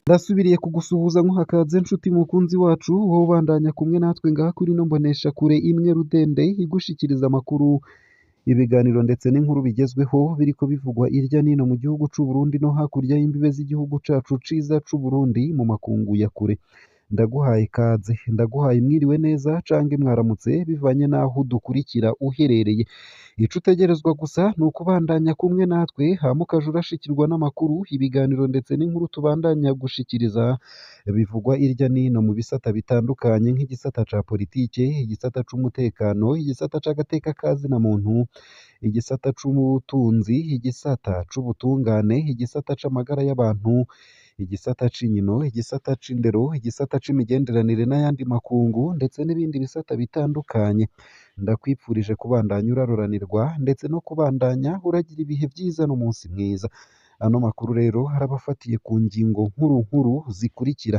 Ndasubiriye kugusuhuza nkuhakaze nshuti mukunzi wacu, wowe ubandanya kumwe natwe ngaha kuri ino mboneshakure imwe rudende igushikiriza amakuru, ibiganiro ndetse n'inkuru bigezweho biriko bivugwa irya nino mu gihugu c'u Burundi no hakurya y'imbibe z'igihugu cacu ciza c'u Burundi mu makungu ya kure. Ndaguhaye ikaze, ndaguhaye mwiriwe neza canke mwaramutse bivanye n'aho udukurikira uherereye. Ico utegerezwa gusa ni ukubandanya kumwe natwe hama ukaja urashikirwa n'amakuru, ibiganiro ndetse n'inkuru tubandanya gushikiriza bivugwa irya nino mu bisata bitandukanye nk'igisata ca politike, igisata c'umutekano, igisata c'agateka ka zina muntu, igisata c'ubutunzi, igisata c'ubutungane, igisata c'amagara y'abantu, igisata c'inkino, igisata c'indero, igisata c'imigenderanire n'ayandi makungu ndetse n'ibindi bisata bitandukanye. Ndakwipfurije kubandanya uraroranirwa ndetse no kubandanya uragira ibihe vyiza n'umunsi mwiza. Ano makuru rero arabafatiye ku ngingo nkuru nkuru zikurikira: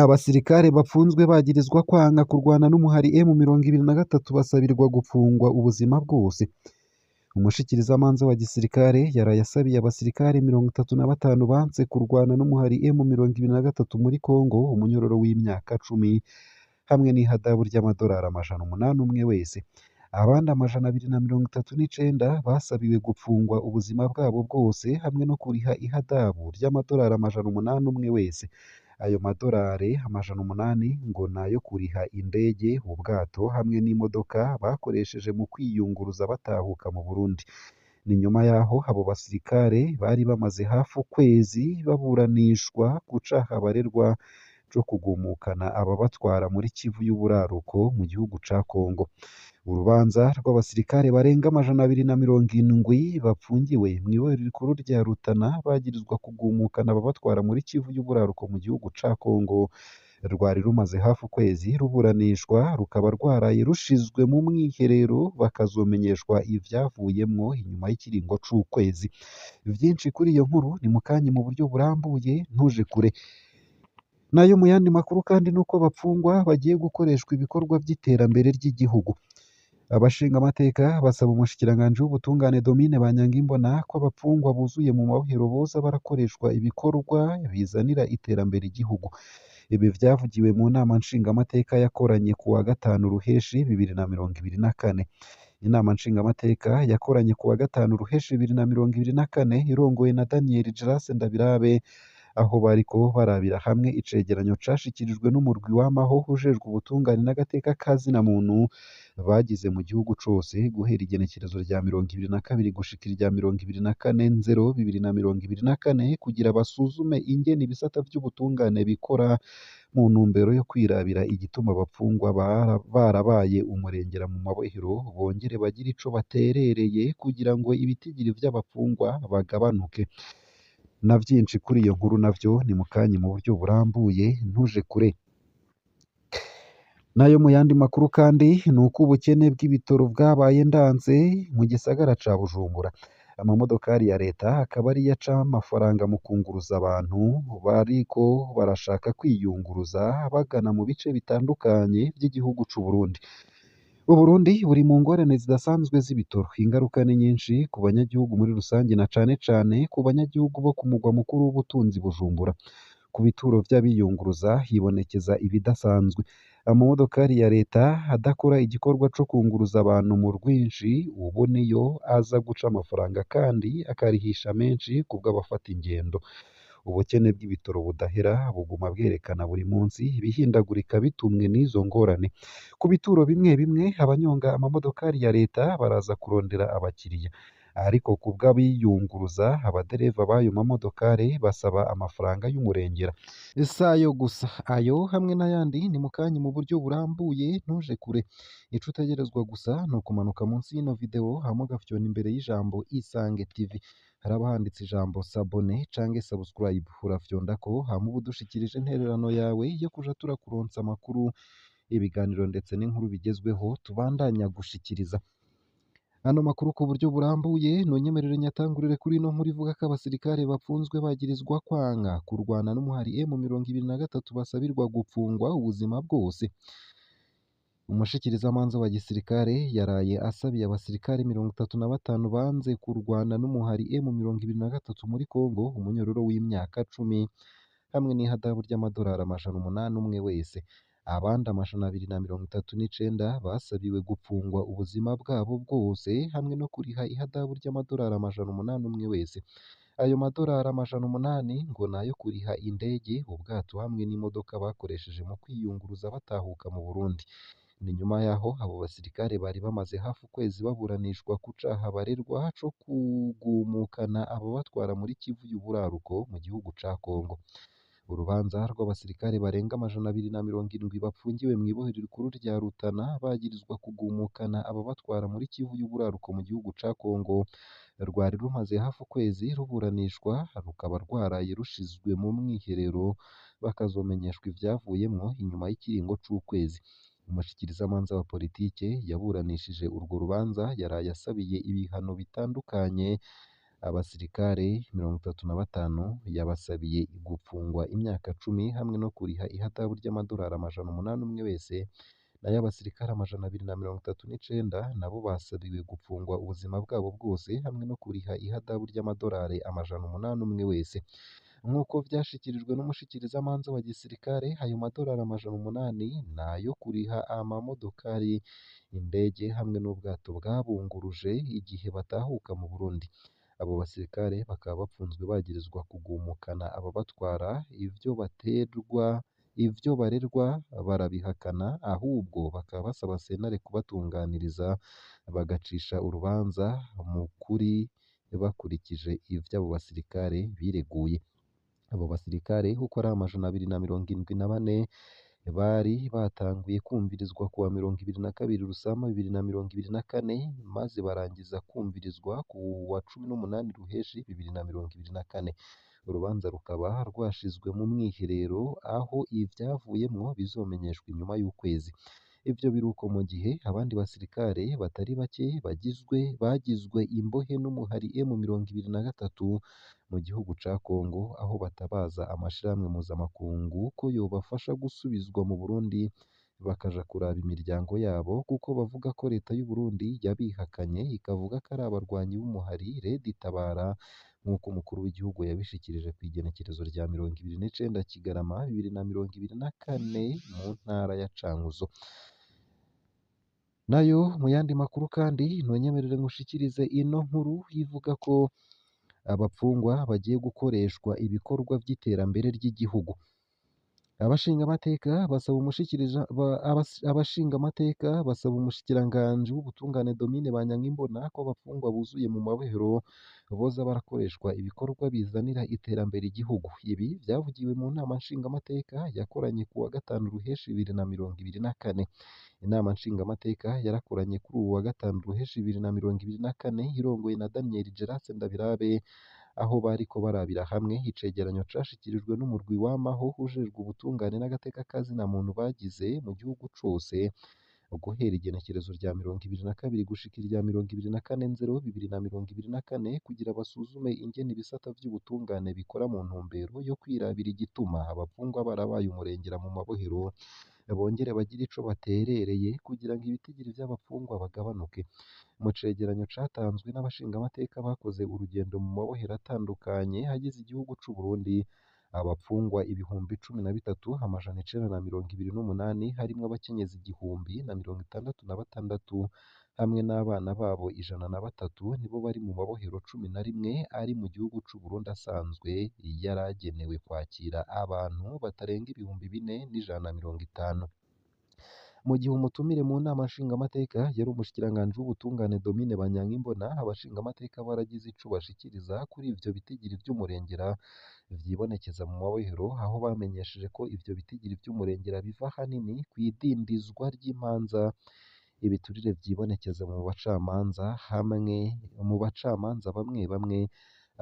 Abasirikare bapfunzwe bagirizwa kwanka kurwana n'umuhari M23 basabirwa gupfungwa ubuzima bwose. Umushikirizamanza wa gisirikare yaraye asabiye abasirikare 35 banse kurwana n'umuhari M23 muri Congo umunyororo w'imyaka 10 hamwe n'ihadabu ry'amadolari 800 umwe wese. Abandi 239 basabiwe gupfungwa ubuzima bwabo bwose hamwe no kuriha ihadabu ry'amadolari 800 umwe wese. Ayo madolari 800 ngo nayo kuriha indege, ubwato hamwe n'imodoka bakoresheje mu kwiyunguruza batahuka mu Burundi. Ni nyuma yaho abo basirikare bari bamaze hafi ukwezi baburanishwa ku caha barerwa co kugumukana ababatwara muri Kivu y'uburaruko mu gihugu ca Congo. Urubanza rw'abasirikare barenga 270 bapfungiwe mw'ibohero rikuru rya Rutana bagirizwa kugumukana ababatwara muri Kivu y'uburaruko mu gihugu ca Congo rwari rumaze hafi ukwezi ruburanishwa, rukaba rwaraye rushizwe mu mwiherero bakazomenyeshwa ivyavuyemwo inyuma y'ikiringo c'ukwezi. Vyinshi kuri iyo nkuru ni mukanya mu buryo burambuye, ntuje kure. Nayo mu yandi makuru kandi nuko abapfungwa bagiye gukoreshwa ibikorwa vy'iterambere ry'igihugu. Abashingamateka basaba umushikiranganji w'ubutungane Domine Banyangimbona ko abapfungwa buzuye mu mabohero boza barakoreshwa ibikorwa bizanira iterambere igihugu. Ibi vyavugiwe mu nama nshingamateka yakoranye ku wa gatanu Ruheshi 2024. Inama nshingamateka yakoranye ku wa gatanu Ruheshi 2024 irongowe na Daniel Girasse Ndabirabe, aho bariko barabira hamwe icegeranyo cashikirijwe n'umurwi wamaho ujejwe ubutungane n'agateka ka zina muntu bagize mu gihugu cose guhera igenekerezo rya 22 gushika irya 24 nzero 2024 kugira basuzume ingene ibisata vy'ubutungane bikora mu ntumbero yo kwirabira igituma abapfungwa barabaye umurengera mu mabohero bongere bagire ico baterereye kugira ngo ibitigiri vy'abapfungwa bagabanuke. Na vyinshi kuri iyo nkuru navyo ni mukanya mu buryo burambuye, ntuje kure. Nayo mu yandi makuru kandi ni uko ubukene bw'ibitoro bwabaye ndanze mu gisagara ca Bujumbura. Amamodokari ya leta akaba ariyo aca amafaranga mu kunguruza abantu bariko barashaka kwiyunguruza bagana mu bice bitandukanye vy'igihugu c'u Burundi. Uburundi buri mu ngorane zidasanzwe z'ibitoro. Ingaruka ni nyinshi ku banyagihugu muri rusange na cane cane ku banyagihugu bo ku mugwa mukuru w'ubutunzi Bujumbura. Ku bituro vy'abiyunguruza hibonekeza ibidasanzwe. Amamodokari ya leta adakora igikorwa co kunguruza abantu mu rwinshi ubu niyo aza guca amafaranga kandi akarihisha menshi kubw'abafata ingendo. Ubukene bw'ibitoro budahera buguma bwerekana buri munsi ibihindagurika bitumwe n'izo ngorane. Ku bituro bimwe bimwe abanyonga amamodokari ya leta baraza kurondera abakiriya, ariko kubw'abiyunguruza abadereva b'ayo mamodokari basaba amafaranga y'umurengera. Si ayo gusa, ayo hamwe n'ayandi ni mukanya mu buryo burambuye, ntuje kure. Ico utegerezwa gusa ni ukumanuka munsi y'ino video hama ugafyona imbere y'ijambo Isange TV. Haraba handitse ijambo s'abonner canke subscribe, urafyondako hama uba udushikirije intererano yawe yo kuja turakuronsa amakuru, ibiganiro ndetse n'inkuru bigezweho tubandanya gushikiriza. Ano makuru ku buryo burambuye ntunyemerere nyatangurire kuri ino nkuru ivuga ko abasirikare bapfunzwe bagirizwa kwanga kurwana n'umuhari M23 basabirwa gupfungwa ubuzima bwose. Umushikirizamanza wa gisirikare yaraye asabiye abasirikare 35 banze kurwana n'umuhari M23 muri Congo umunyororo w'imyaka 10 hamwe n'ihadabu ry'amadolari 800 umwe wese. Abandi 239 basabiwe gupfungwa ubuzima bwabo bwose hamwe no kuriha ihadabu ry'amadolari 800 umwe wese. Ayo madolari 800 ngo nayo kuriha indege, ubwato hamwe n'imodoka bakoresheje mu kwiyunguruza batahuka mu Burundi. Ni nyuma yaho abo basirikare bari bamaze hafi ukwezi baburanishwa ku caha barerwa co kugumukana ababatwara muri Kivu y'uburaruko mu gihugu ca Congo. Urubanza rw'abasirikare barenga 270 bapfungiwe mw'ibohero rikuru rya Rutana bagirizwa kugumukana ababatwara muri Kivu y'uburaruko mu gihugu ca Congo rwari rumaze hafi ukwezi ruburanishwa, rukaba rwaraye rushizwe mu mwiherero bakazomenyeshwa ivyavuyemwo inyuma y'ikiringo c'ukwezi. Umushikirizamanza wa politike yaburanishije urwo rubanza yaraye asabiye ibihano bitandukanye abasirikare 35, yabasabiye gupfungwa imyaka 10 hamwe no kuriha ihadabu ry'amadolari 800 umwe wese, nayo abasirikare 239 nabo basabiwe gupfungwa ubuzima bwabo bwose hamwe no kuriha ihadabu ry'amadolari 800 umwe wese. Nk'uko vyashikirijwe n'umushikirizamanza wa gisirikare, ayo madolari 800 nayo kuriha amamodokari, indege hamwe n'ubwato bwabunguruje igihe batahuka mu Burundi. Abo basirikare bakaba bapfunzwe bagirizwa kugumukana ababatwara, ivyo barerwa barabihakana, ahubwo bakaba basaba sentare kubatunganiriza bagacisha urubanza mu kuri bakurikije ivyo abo basirikare bireguye. Abo basirikare uko ari 274 bari batanguye kumvirizwa kuwa 22 Rusama 2024, maze barangiza kumvirizwa kuwa 18 Ruheshi 2024. Urubanza rukaba rwashizwe mu mwiherero aho ivyavuyemwo bizomenyeshwa inyuma y'ukwezi. Ivyo biruko mu gihe abandi basirikare batari bake bagizwe imbohe n'umuhari M23 mu gihugu ca Congo, aho batabaza amashirahamwe mpuzamakungu ko yobafasha gusubizwa mu Burundi bakaja kuraba imiryango yabo, kuko bavuga ko leta y'u Burundi yabihakanye ikavuga ko ari abarwanyi b'umuhari Red Tabara, nk'uko umukuru w'igihugu yabishikirije kw'igenekerezo rya 29 Kigarama 2024 mu ntara ya Cankuzo. Nayo mu yandi makuru kandi nonyemerere ngushikirize ino nkuru ivuga ko abapfungwa bagiye gukoreshwa ibikorwa vy'iterambere ry'igihugu. Abashingamateka basaba umushikiranganji w'ubutungane Domine Banyankimbona ko abapfungwa buzuye mu mabohero boza barakoreshwa ibikorwa bizanira iterambere igihugu. Ibi vyavugiwe mu nama nshingamateka yakoranye kuwa gatanu Ruheshi 2024. Inama nshingamateka yarakoranye kuri uwu wa gatanu Ruheshi 2024 irongowe na Daniel Gerase Ndabirabe, aho bariko barabira hamwe icegeranyo cashikirijwe n'umurwi wamaho ujejwe ubutungane n'agateka ka zina muntu bagize mu gihugu cose guhera igenekerezo rya 22 gushika irya 24 Nzero 2024, kugira basuzume ingene ibisata vy'ubutungane bikora mu ntumbero yo kwirabira igituma abapfungwa barabaye umurengera mu mabohero, bongere bagire ico baterereye kugira ngo ibitigiri vy'abapfungwa bagabanuke. Mu cegeranyo catanzwe n'abashingamateka bakoze urugendo mu mabohero atandukanye agize igihugu c'u Burundi, abapfungwa 13,928 harimwo abakenyezi 1,066 hamwe n'abana babo 103 nibo bari mu mabohero 11 ari mu gihugu c'u Burundi asanzwe yaragenewe kwakira abantu batarenga 4,150. Mu gihe umutumire mu nama nshingamateka yari umushikiranganji w'ubutungane Domine Banyankimbona, abashingamateka baragize ico bashikiriza kuri ivyo bitigiri vy'umurengera vyibonekeza mu mabohero, aho bamenyesheje ko ivyo bitigiri vy'umurengera biva ahanini kw'idindizwa ry'imanza, ibiturire vyibonekeza mu bacamanza hamwe mu bacamanza bamwe bamwe,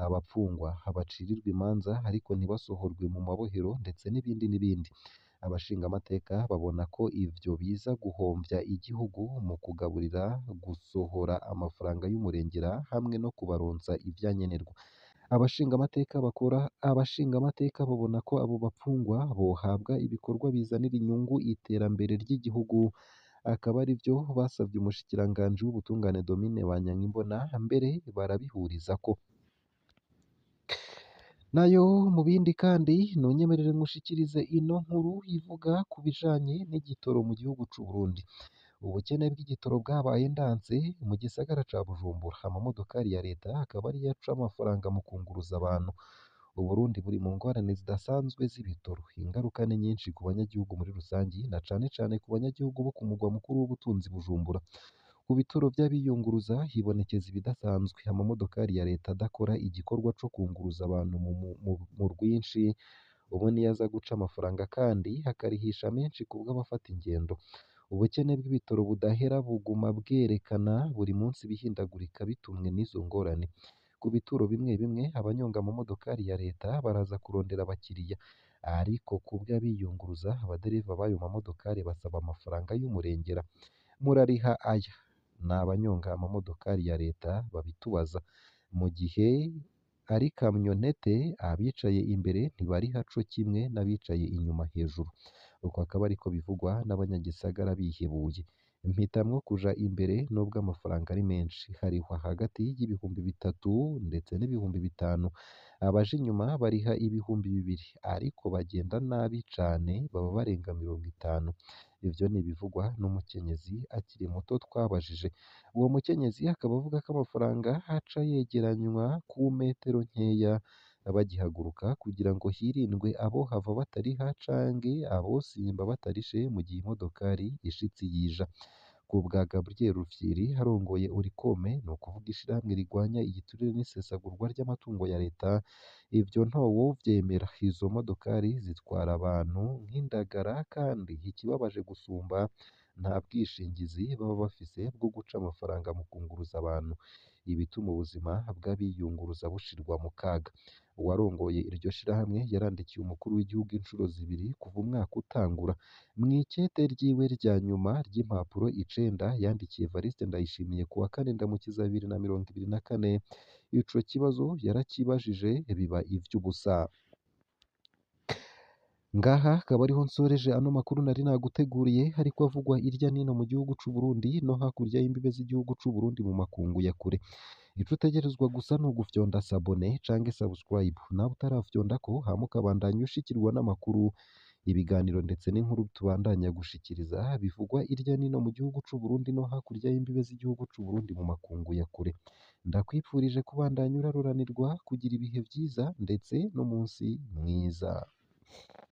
abapfungwa bacirirwa imanza ariko ntibasohorwe mu mabohero ndetse n'ibindi n'ibindi. Abashingamateka babona ko ivyo biza guhomvya igihugu mu kugaburira, gusohora amafaranga y'umurengera hamwe no kubaronsa ivyankenerwa. Abashingamateka babona ko abo bapfungwa bohabwa ibikorwa bizanira inyungu iterambere ry'igihugu, Akaba arivyo basavye umushikiranganji w'ubutungane Domine Banyankimbona, mbere barabihurizako. Nayo mu bindi kandi nonyemerere nkushikirize ino nkuru ivuga ku bijanye n'igitoro mu gihugu c'u Burundi. Ubukene bw'igitoro bwabaye ndanse mu gisagara ca Bujumbura, amamodokari ya leta akaba ariyo aca amafaranga mu kunguruza abantu. Uburundi buri mu ngorane zidasanzwe z'ibitoro. Ingaruka ni nyinshi ku banyagihugu muri rusangi na cane cane ku banyagihugu bo ku mugwa mukuru w'ubutunzi Bujumbura. Ku bituro vy'abiyunguruza hibonekeza ibidasanzwe, amamodokari ya leta adakora igikorwa co kunguruza abantu mu rwinshi, ubu niyo aza guca amafaranga kandi akarihisha menshi kubw'abafata ingendo. Ubukene bw'ibitoro budahera buguma bwerekana buri munsi ibihindagurika bitumwe n'izo ngorane. Ku bituro bimwe bimwe abanyonga amamodokari ya leta baraza kurondera abakiriya, ariko kubw'abiyunguruza abadereva b'ayo mamodokari basaba amafaranga y'umurengera. Murariha aya ni abanyonga amamodokari ya leta babitubaza, mu gihe ari kamyonete abicaye imbere ntibariha co kimwe n'abicaye inyuma hejuru. Uko akaba ariko bivugwa n'abanyagisagara bihebuye. Mpitamwo kuja imbere nubwo amafaranga ari menshi, harihwa hagati y'3,000 ndetse n'5,000. Abaja inyuma bariha 2,000, ariko bagenda nabi cane baba barenga 50. Ivyo ni ibivugwa n'umukenyezi akiri muto twabajije. Uwo mukenyezi akaba avuga ko amafaranga aca yegeranywa ku metero nkeya bagihaguruka kugira ngo hirindwe abohava batariha canke abosimba batarishe mu gihe imodokari ishitse iyija. Ku bwa Gabriel Rufyiri arongoye Oricome, ni ukuvuga ishirahamwe rigwanya igiturire n'isesagurwa ry'amatungo ya leta, ivyo ntowovyemera. Izo modokari zitwara abantu nk'indagara kandi ikibabaje gusumba nta bwishingizi baba bafise bwo guca amafaranga mu kunguruza abantu, ibituma ubuzima bw'abiyunguruza bushirwa mu kaga. Uwarongoye iryo shirahamwe yarandikiye umukuru w'igihugu incuro zibiri kuva umwaka utangura. Mw'ikete ryiwe rya nyuma ry'impapuro 9 yandikiye Evariste Ndayishimiye kuwa kane Ndamukiza 2024, ico kibazo yarakibajije biba ivy'ubusa. Ngaha akaba ariho nsoreje ano makuru nari naguteguriye ariko avugwa irya nino mu gihugu c'u Burundi no hakurya y'imbibe z'igihugu c'u Burundi mu makungu ya kure. Ico utegerezwa gusa ni ugufyonda s'abonner canke subscribe, nawe utarafyondako hama ukabandanya ushikirwa n'amakuru, ibiganiro ndetse n'inkuru tubandanya gushikiriza bivugwa irya nino mu gihugu c'u Burundi no hakurya y'imbibe z'igihugu c'u Burundi mu makungu ya kure. Ndakwifurije kubandanya uraroranirwa, kugira ibihe vyiza ndetse n'umunsi mwiza.